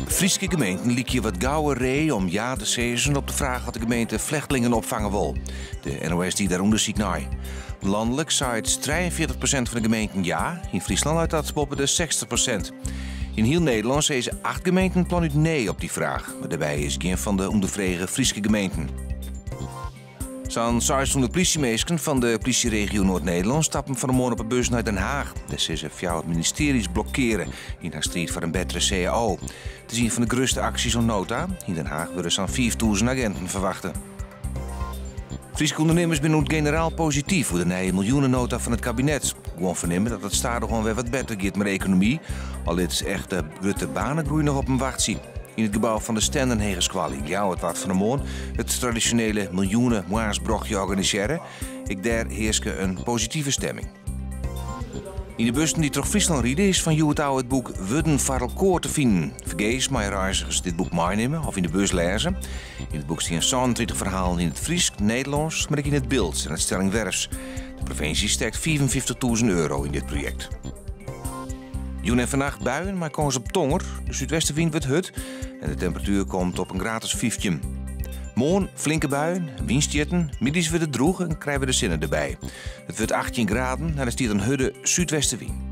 Fryske gemeenten lykje wat gauwer ree om ja te sizzen op de fraach oft de gemeente flechtlingen opfange wol. De NOS die dêr ûndersyk nei. Lanlik seit 43% fan de gemeenten ja, yn Fryslân leit dat boppe de 60%. Yn hiel Nederlân sizze acht gemeenten planút nee op dy fraach, mar dêrby is gjin fan de ûnderfrege Fryske gemeenten. Sa'n 600 plysjeminsken fan de plysjeregio Noard-Nederlân stappen fan 'e moarn op 'e bus nei Den Haag. Dêr sille se fjouwer ministearjes blokkeare yn har striid foar in bettere cao. It is ien fan de grutste aksjes oant no ta. Yn Den Haag wurde sa'n 5000 aginten ferwachte. Fryske ûndernimmers binne oer it generaal posityf oer de nije miljoenenota fan it kabinet. Guon fernimme dat it stadichoan wer wat better giet mei de ekonomy, al lit echte grutte banegroei noch op him wachtsje. Yn it gebou fan de Stenden Hegeskoalle yn Ljouwert waard fan 'e moarn it tradisjonele miljoene-moarnsbrochje organisearre. Ek dêr hearske in positive stemming. Yn de bussen dy't troch Fryslân ride is fan hjoed ôf it boek Wurden foar elkoar te finen. Fergees meie reizgers dit boek meinimme of yn de bus lêze. Yn it boek stean 37 ferhalen yn it Frysk, Nederlânsk, mar ek yn it Bilts en it Stellingwerfs. De provinsje stekt 55.000 euro yn dit projekt. Jûn en fannacht buien mei kâns op tonger. De súdwestewyn wurdt hurd en de temperatuer komt op in graad as 15. Moarn flinke buien, wynstjitten, middeis wurdt it drûch en krije we de sinne derby. It wurdt 18 graden en der stiet in hurde súdwestewyn.